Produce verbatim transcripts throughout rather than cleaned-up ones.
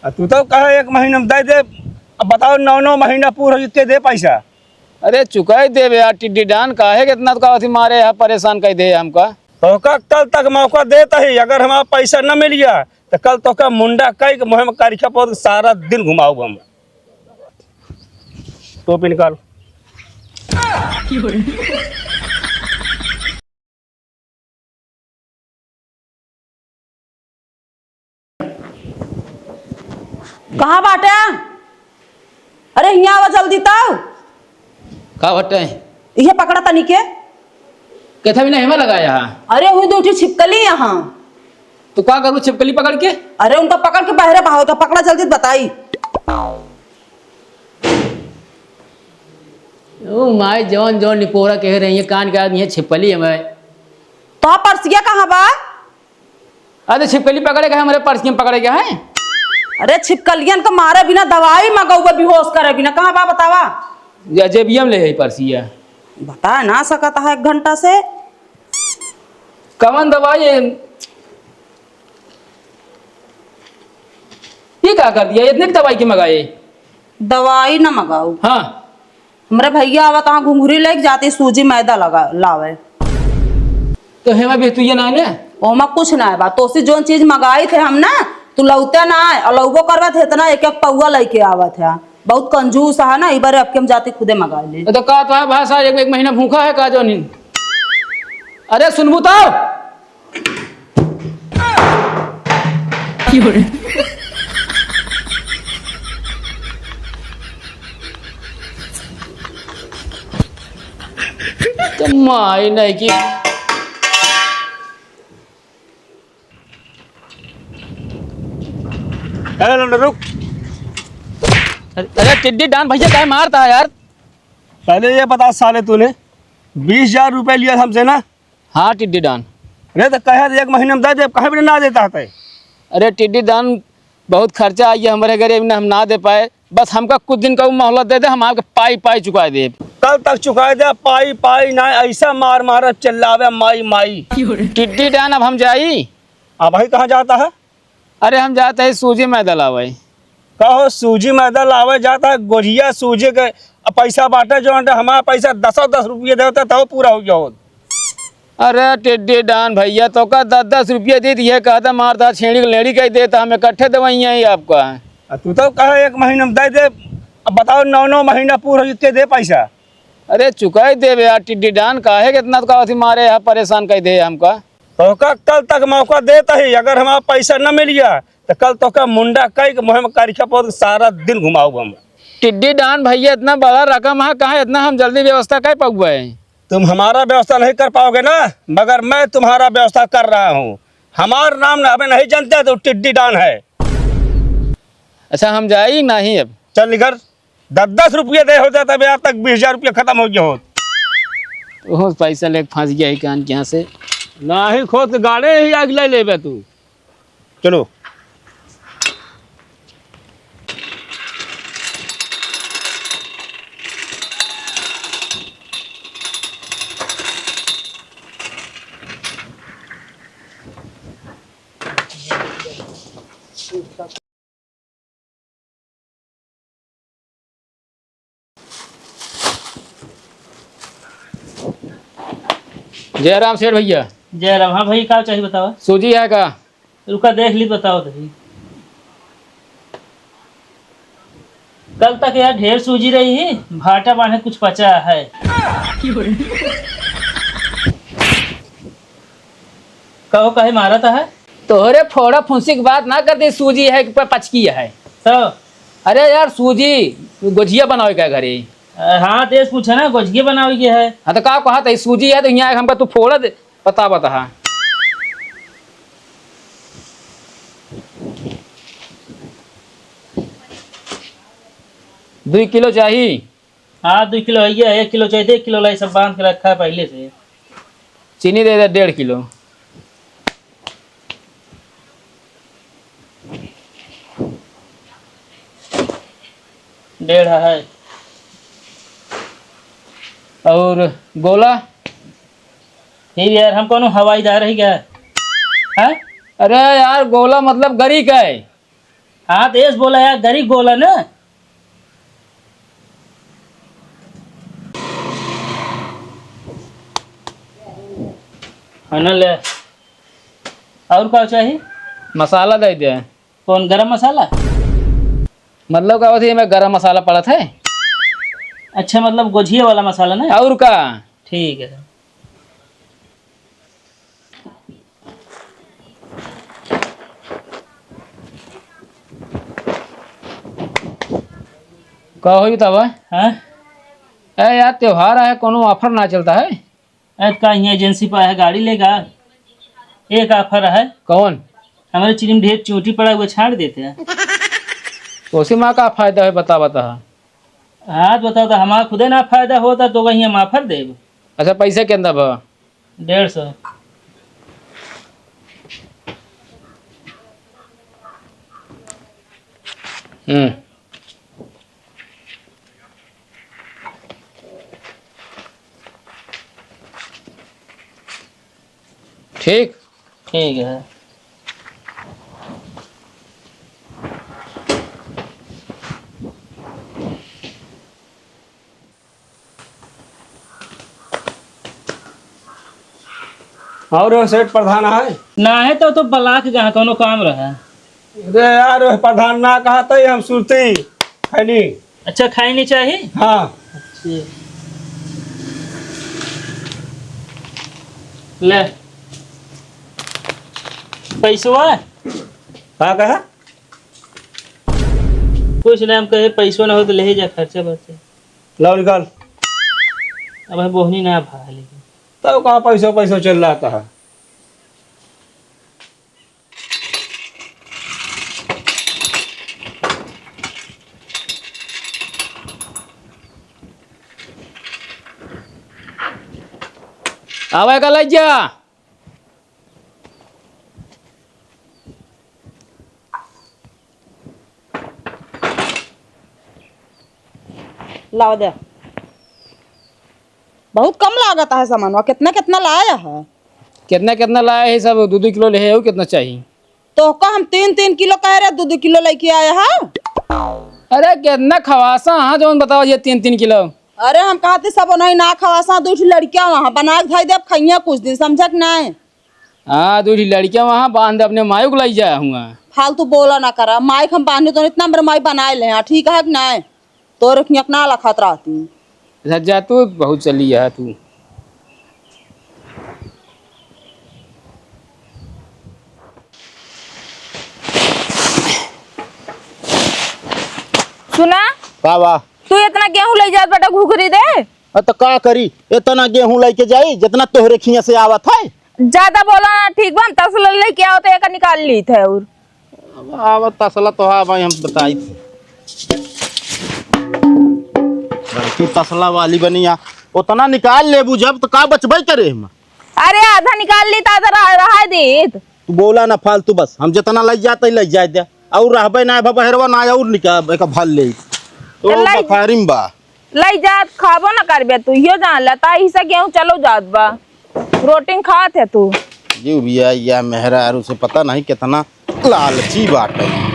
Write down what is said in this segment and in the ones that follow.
आ तू तो कहे एक महीना में दे दे, अब बताओ, नौ नौ महीना पूर हो, इतने दे पैसा। अरे चुकाई देबे यार, टिड्डी डान, काहे के इतना तो का अथी मारे है, परेशान कर दे हमका। तोहका कल तक मौका देत ही, अगर हमारा पैसा न मिल गया, तो कल तोहका मुंडा कई के मुँह में करिखा पोत के सारा दिन घुमाऊब हम। टोपी निकाल। कहाँ बाटे? अरे, हियाँ आवा जल्दी तउ। का बाटे? इहे पकड़ा तनी के। केथा भी नहीं, हेमा लगाया है। अरे, हुई दू ठी छिपकली यहाँ। तो का करूँ छिपकली पकड़ के? अरे, उनका पकड़ के बहरे बहाओ तो, पकड़ा जल्दी बताई। ओ माई, जवन जवन निपोरा कह रही है, कान के आदमी है, छिपकली है मैं। तो पर्सिया कहाँ बा? अरे छिपकली पकड़े गए, हमरे पर्सिया पकड़े गए हैं। अरे छिपकलियन के मारे बिना दवाई मगौबे, बेहोश करे बिना, कहाँ बा बतावा? या जेबियम ले है पर्सिया। बता ना सकत है एक घंटा से। कवन दवाई है? ये का कर दिया? इतने की दवाई के मगाए? दवाई ना मगाऊ। हाँ। हमरे भैया आवा तहाँ घुंघरी लेके जाती, सूजी मैदा लगा लावे। तो हेमा भी तू ये ना ने? ओमा कुछ ना है बा, तोसी जोन चीज मगाई थे हम ना, तू लौते ना आए, और लौबो करवा थे इतना एक एक पौवा लेके आवा थे। बहुत कंजूस है ना, ई बारे अब के हम जाती खुदे मगा ले। तो का तो है भाषा, एक, एक महीना भूखा है का जोनी? अरे सुनबू तो। तो माई नहीं की। ए, लौंडा, रुक। अरे, अरे, टिड्डी डान भैया, काहे मारता है यार? पहले ये बता साले, तूने बीस हजार रुपए लिया हमसे ना? हाँ, टिड्डी डान। अरे, तो कहे एक महीने में दे दे, कहे भी ना देता है तै। अरे, टिड्डी डान, बहुत खर्चा आई है हमरे घरे, ना हम ना दे पाए, बस हमका कुछ दिन का मोहलत दे दे, हम आपके पाई पाई चुका देब। कल तक चुका दे, पाई पाई ना, ऐसा मार मार चिल्लावे, माई माई। टिड्डी डान, अब हम जाई। अब भाई कहाँ जाता है? अरे हम जात है सूजी मैदा लावे। कहो सूजी मैदा लावे जात है, गोझिया सूजी के पैसा बाटे जो अंडे हमारा पैसा दस दस रुपये देते तो पूरा हो गया होत। अरे टिड्डी डान भैया, तो का दस दस रुपये दे दिए, कहता मारता छेड़ी लेड़ी कह देता, हम इकट्ठे दवाइयाँ ही आपका। आ, तू तो कहा एक महीने में दे दे, अब बताओ नौ नौ महीना पूरा हो, इतने दे पैसा। अरे चुकाई देबे यार टिड्डी डान, काहे के इतना तो का अथी मारे है, परेशान कर दे हमका। तोहका कल तक मौका देत ही, अगर हमारा पैसा न मिल गया, तो कल तोहका मुंडा कई के मुँह में करिखा पोत के सारा दिन घुमाऊब हम। टिड्डी डान भैया, इतना बड़ा रकम है, कहाँ इतना हम जल्दी व्यवस्था कर पाऊबे? तुम हमारा व्यवस्था नहीं कर पाओगे ना, मगर मैं तुम्हारा व्यवस्था कर रहा हूँ। हमार नाम न, अबे नहीं जानते तो टिड्डी डान है। अच्छा, हम जाई नहीं अब। चल निकर। दस दस रुपये दे होते तब यार तक बीस हजार रुपये खत्म हो गया होत। ओहो, पैसा लेके फंस गया ही कान के यहाँ से। नाही खोद के गाड़े ही आग ले लेबे तू। चलो। जय राम सेठ भैया। जय राम। हाँ भाई, का चाहिए बतावा? सूजी है का? रुका, देख ली, बताओ दही। कल तक यार ढेर सूजी रही ही, भाटा बांधे कुछ पचा है। कहो, काहे मारत है? तोहरे फोड़ा फुंसी की बात ना करती, सूजी है कि प-, पचकी है। तो? अरे यार, सूजी गोझिया बनावे का घरे। अ, हाँ, तेज पूछे ना, गोझिया बनावे के है। हाँ, तो का कहा था, सूजी है तो यहाँ हमका तू फोड़ा दे, बता, बता। दुई किलो चाही। हाँ, दुई किलो है, एक किलो चाहिए, एक किलो लाई, सब बांध के रखा है पहले से। चीनी दे दे डेढ़ किलो। डेढ़ है। और गोला? फिर यार, हम कौनो हवाईदार है क्या? हैं? अरे यार, गोला मतलब गरी का है। हाँ, तेज बोला यार, गरीब बोला ना। है ना, ले। और का चाही? मसाला दे दे। कौन, गरम मसाला? मतलब का होती है, मैं गरम मसाला पड़त है। अच्छा, मतलब गोझिया वाला मसाला ना? और का? ठीक है। का होई बतावा? हाँ? ए यार, त्योहार आए, कोनो offer ना चलता है? ए, का यहाँ एजेंसी पर है, गाड़ी लेगा? एक offer है। कौन? हमारे चिलिम ढेर चोटी पड़ा हुआ, छाड़ देते हैं। तो उसी माँ का फायदा है, बता, बता। हाँ, तो बताओ, तो हमारा खुदे ना फायदा होता, तो कहीं हम offer देब? अच्छा, पैसा कितना बा? डेढ़ सौ। हम्म। ठीक। ठीक है। और वो सेठ प्रधान है? ना है तो, तो बलाक जहाँ कोनो काम रहा। अरे यार, वो प्रधान ना कहा तो हम सुरती खैनी। अच्छा, खैनी चाही? हाँ। अच्छा। ले। पैसवा? का कहा? कुछ नहीं, हम कहे पैसवा ना हो तो ले ही जा, खर्चा बर्चा। लाओ निकाल। अब है बोहनी ना भा लेकिन। तब कहाँ पैसो, पैसो चल रहा था। आवे का लज्जा। लाओ दे। बहुत कम लागत है सामानवा, कितना कितना लाया है? कितना कितना लाया है सब? दो दो किलो ले है, और कितना चाहिए? तोहका हम तीन तीन किलो कहे रहे, दो दो किलो लेके आया है। अरे कितना खवासा, हाँ, जौन बताओ ये तीन तीन किलो। अरे हम कहते सब नहीं ना खवासा, दो ठो लड़कियां वहाँ बना के धई देब, खइया कुछ दिन, समझा कि नहीं? हाँ, दो ठो लड़कियां वहाँ बांध दे, अपने मायू को लाई जाए हुआ। फालतू बोला ना करा, माई के हम बांधे तो इतना मेरे माई बनाए ले, हाँ, ठीक है कि नहीं? तोरे खियाँ के ना लखात रहती। अच्छा, जा तू, बहुत चली है तू। सुना? का बा? तू इतना गेहूं ले जात बाटा घुघरी दे। अ, त का करी? इतना गेहूं लेके जाई, जितना तोहरे खिया से आवत है। ज्यादा बोला ना, ठीक बा? हम तसला लेके आओ तो एक निकाल ली थे और। अब, अब तसला तो है भाई, हम बताई थे। बड़की तसला वाली बनिया, उतना निकाल लेबू जब, तो का बचबे करे हम? अरे, आधा निकाल ली तो आधा रह, रहा दीत। तू बोला ना फालतू, बस हम जितना लइ जाते लइ जाए दे, और रहबे ना, अब बहरवा ना और निकाल, एक भल ले। तो तो लइ बखारी में बा। लइ जात खाबो ना करबे तू, यो जान ले, ता हिस्सा गेहूं चलो जात बा, रोटी खात है तू। जीव भैया, या मेहरारू से पता नहीं कितना लालची बाटे।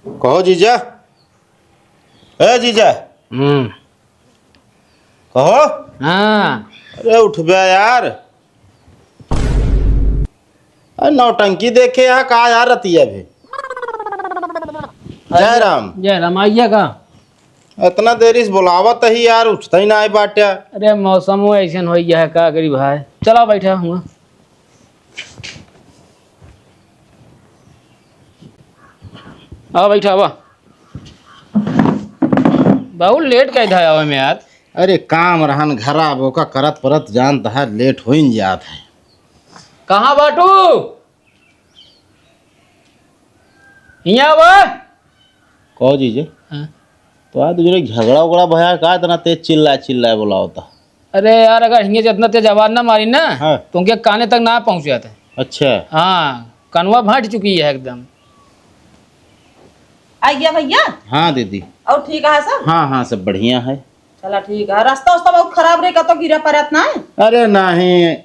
कहो जीजा, ए जीजा। हम्म। कहो। हाँ। अरे उठबे यार। अरे नौटंकी देखे यहाँ का यार रतिया भी। जय राम। जय राम, आइए का? इतना देरी से बुलावत ही यार, उठता ही ना है बाट्या। अरे मौसम ऐसन हो गया है, का करी भाई? चला बैठा हुआ। आ बैठा बा। बहुत लेट कइ दा आवे में यार। अरे काम रहन घरा, अब ओका करत परत जानत है, लेट होइन जात है। कहाँ बाटू? हियाँ आवा। कहो जीजे। हाँ। तो आज तुझे झगड़ा उगड़ा भया का, इतना तेज चिल्ला चिल्ला बोलावता? अरे यार, अगर हियाँ जितना तेज आवाज ना मारी ना, हाँ। तो उनके काने तक ना पहुँच जाता। अच्छा। हाँ, कनवा फाट चुकी है एकदम। आ गया भैया? हाँ दीदी। और ठीक है सब? हाँ, हाँ, सब बढ़िया है। चला ठीक है। रास्ता उस्ता बहुत खराब रहे, कतो गिरा परत ना है? अरे नहीं।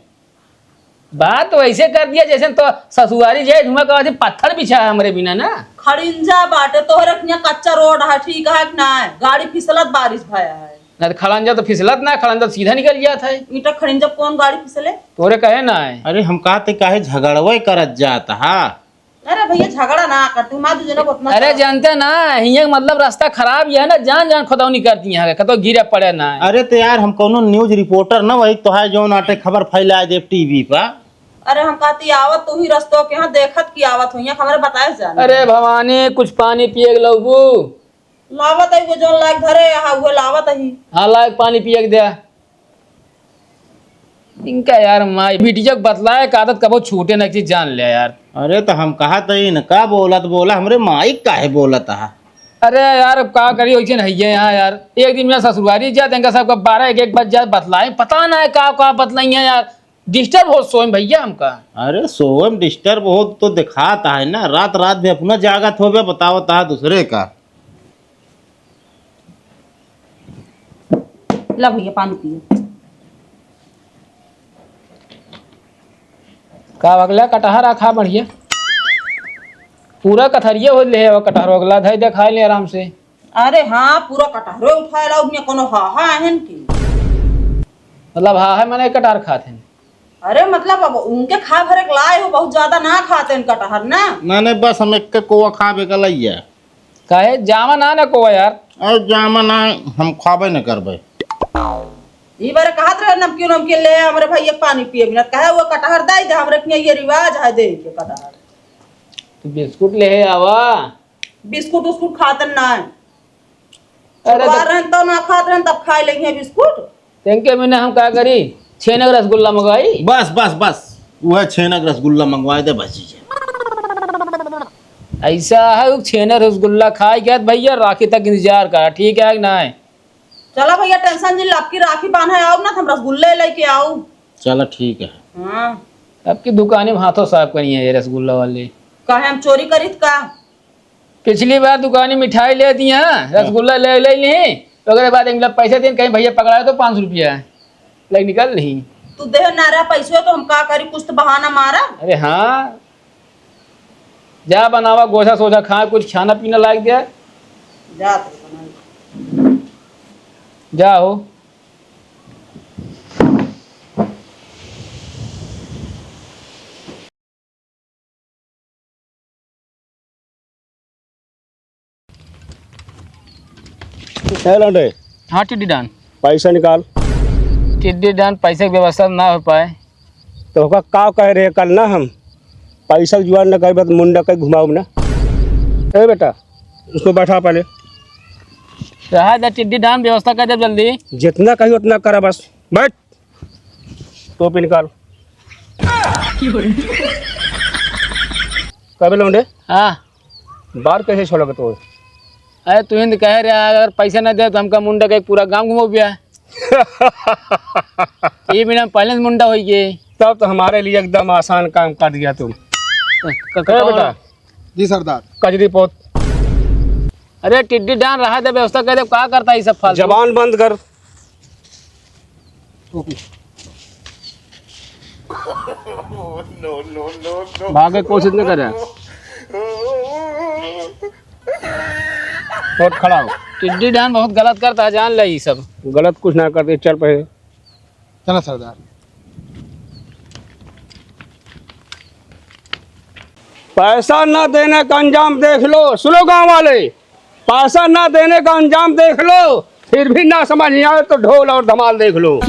बात तो ऐसे कर दिया जैसे तो ससुरारी जाए, झुमा कहते पत्थर बिछा है हमरे बिना ना। खड़िंजा बाटे, तोहरे हियाँ कच्चा रोड है, ठीक है कि ना है? गाड़ी फिसलत बारिश भया है। ना तो खड़ंजा तो फिसलत ना, खड़ंजा तो सीधा निकल जात है। ईंटा खड़िंजा कौन गाड़ी फिसले? तोरे कहे ना है। अरे हम कहते काहे झगड़वे करत जात हा? अरे भैया झगड़ा ना कर, तू मार दू जना को उतना अरे सारा जानते ना, हियाँ के मतलब रास्ता खराब ही है ना, जान जान खुदौनी करती हैं, कतो गिरे पड़े ना है। अरे तो यार हम कौनो न्यूज रिपोर्टर ना, वही तो है जौन आटे खबर फैला दे टीवी पर। अरे हम कहती आवत तू ही रस्तों के यहाँ देखत की आवत हुई, हमारे बताए जाने। अरे भवानी, कुछ पानी पिए के लौबू? लावत है वो जौन लाग धरे, हाँ वो लावत है। हाँ, लाग पानी पिए के दे। इनका यार माई बिटिया के बतलाए के आदत कबो छूटे ना, एक चीज जान ले यार। अरे तो हम कहा तो इनका बोलत बोला, हमरे माई काहे बोलत हा? अरे यार अब का करी, वैसे नहीं है यहाँ यार। एक दिन मैं ससुरारी जात, इनका सबका बारह एक एक बज जात बतलाए, पता ना है का का बतलाई है यार। डिस्टर्ब हो सोए में भैया हमका। अरे सोए में डिस्टर्ब हो तो दिखात है ना, रात रात में अपना जागत होबे, बतावत हा दूसरे का। ला भैया पानी पियो। का अगला कटहर आ खा बढ़िया। पूरा कथरिया हो ले है कटहर, अगला धई दे खाए ले आराम से। अरे हाँ, पूरा कटहरो उठाए लाओ, में कोनो हा हा है की? मतलब हा है माने कटहर खात हैं। अरे मतलब अब उनके खाए भरे के लाए हो, बहुत ज्यादा ना खाते हैं कटहर ना। ना, नहीं, बस हम एक के कोवा खाबे का लइया। काहे? जामा ना ना कोवा यार। अरे जामा ना, हम खाबे न करबे। ई बार कहत रहे नमकीन नमकीन ले आ, हमरे भैया के पानी पिए बिना। कहे वो कटहर दे दे, हमरे के ये रिवाज है दे के कटहर। तो बिस्कुट ले आवा। बिस्कुट उस्कुट खातन ना है। अरे तो छोटवा रहन तो ना खात रहन, तब खाए लेंगे बिस्कुट। तेंके बिना हम का करी? छेनक रसगुल्ला मंगवाई। बस, बस, बस, वह छेनक रसगुल्ला मंगवाए दे बस जीजे। ऐसा है, उ छेनक रसगुल्ला खाए गया भैया, राखी तक इंतजार करा, ठीक है कि नहीं? चला भैया, टेंशन जिन, आपकी राखी बांधे आओ ना, तो हम रसगुल्ले लेके आओ। चला ठीक है। हाँ। आपकी दुकान में हाथों साफ करी है ये रसगुल्ला वाले। काहे हम चोरी करित का? पिछली बार दुकानी मिठाई ले दी, हाँ, हाँ। रसगुल्ला ले, ले ली, तो ओकरे बाद एक पैसे दिन कहीं भैया पकड़ाए तो पाँच सौ रुपया है, लेके निकल ली। तू देह ना रहा पैसो तो हम का करी, कुछ तो बहाना मारा। अरे हाँ, जा बनावा गोसा सोसा खा, कुछ खाना पीना लाग दे। जा तू बना। जा हो। ए लौंडे। हाँ टिड्डी डान। पैसा निकाल। टिड्डी डान, पैसे की व्यवस्था ना हो पाए। तो ओका का कहे रहे कल ना हम, पैसा के जुगाड़ न करबे तो मुंडा कहीं घुमाओ ना। ए बेटा, उसको बैठा पहले। रहा दे टिड्डी डान, व्यवस्था कर दे जल्दी। जितना कही उतना करा बस। बैठ। टोपी निकाल। कबे लौंडे? हाँ। बार कैसे छोड़ा तो? अरे तू हिंद कह रहा, अगर पैसा ना दे तो हमका मुंडा के पूरा गांव घुमाओ बिया। ये बिना पहले से मुंडा होई गए। तब तो हमारे लिए एकदम आसान काम कर दिया तुम। क-, क-, ए कौन? बेटा। जी सरदार। कजरी पोत। अरे टिड्डी डान रहा दे, व्यवस्था कर दे, का करता है ये सब फालतू? जबान बंद कर। ओके। भागे कोशिश न करे। उठ खड़ा हो। टिड्डी डान बहुत गलत करता है, जान ले ये सब। गलत कुछ ना करते, चल पहले। चला सरदार। पैसा न देने का अंजाम देख लो, सुनो गांव वाले, पैसा न देने का अंजाम देख लो, फिर भी ना समझ में आए तो ढोल और धमाल देख लो।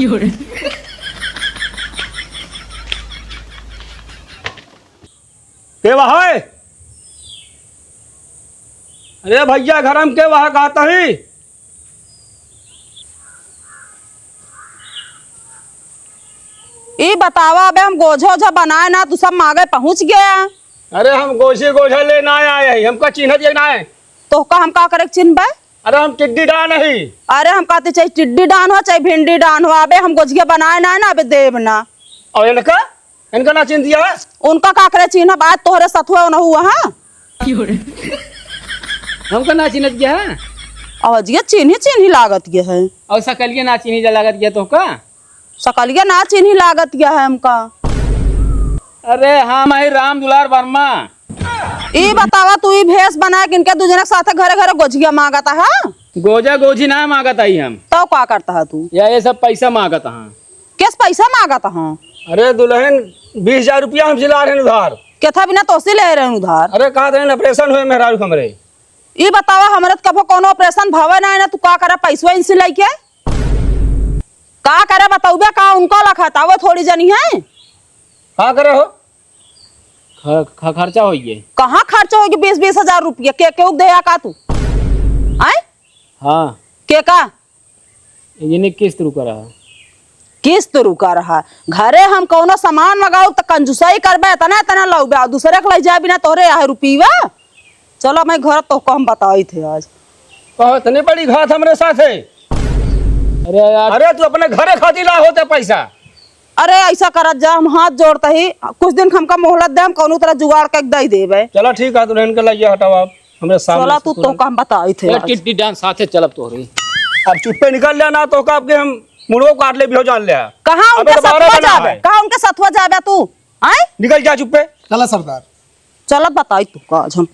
के वहा है? अरे भैया, घर में के वहा कहता ही? ई बतावा, अबे हम गोझा ओझा बनाए ना, तू सब मागे पहुँच गया। अरे हम गोझे गोझा ले ना आए हैं, हमका चिन्हत ये ना है। तोहका हम का करे के चिन्हबे? अरे हम टिड्डी डान ही। अरे हम कहते चाहे टिड्डी डान हो चाहे भिंडी डान हो, अबे हम गोझिया बनाए ना है ना, अबे देब ना। और इनका, इनका ना चिन्ह दिया है? उनका का करे चिन्हब, आज तोहरे साथ हुआ ना हुआ, हाँ? हमका ना चिन्हत गया है? अवजिया चिन्ही चिन्ही लागत गया है। और सकलिया ना चिन्ही जा लागत गया तोहका? सकलिया ना चिन्ही लागत गया है हमका। अरे हाँ, मैं राम दुलार वर्मा। ई बतावा, तू ई भेष बना के इनके दू जने के साथे घरे घरे गोझिया मांगत हा? गोजा गोझी ना मांगत आई हम। तो का करत हा तू? या ये सब पैसा मांगत हा। केस पैसा मांगत हा? अरे दुल्हन, बीस हजार रुपया हमसे ला रहे हैं उधार। केथा बिना तोसे ले रहे हैं उधार? अरे कहा थे ऑपरेशन हुए मेहरारू हमरे। ई बतावा, हमरे त कभो कोनो ऑपरेशन भवे ना है ना, तू का करे पैसवा इनसे लेके? का करे बतौबे का, उनको लखत आवो थोड़ी जनी है। का करे हो? ख-, ख-, खर्चा होइए। कहाँ खर्चा होइए? बीस बीस हजार रुपया के, केहू के देया का तू? आय? हाँ। के का? यानी किस्त रुका रहा। किस्त रुका रहा। घरे हम कौनो सामान मंगाऊ त कंजूसाई करबे, इतना इतना लौबे, आ दूसरे के लई जाए बिना तोहरे यहाँ रुपीवा। चलो मैं घर तो कम बताई थे आज। कहो, इतनी बड़ी घात हमरे साथ है। अरे यार। अरे तू अपने घरे खातिर ला होते पैसा। अरे ऐसा करत जा, हम हाथ जोड़ते ही कुछ दिन हमका मोहलत दे, हम कौनो तरह जुगाड़ के दे देबे। चलो ठीक है, दुल्हन के लइया हटाओ आप, हमरे सामने चला से तू, तुरंत। तो काम बताई थे ए, आज। टिड्डी डांस साथे चलब तोहरे। अब चुप्पे निकल जाना तो का आपके हम मुड़वो काट ले भी हो जान ले। कहाँ अबे उनके दोबारा सथवा बना जाबे? है। कहाँ उनके सथवा जाबे तू? आय? निकल जा चुप्पे। चला सरदार। चला बताई तू का आज हम।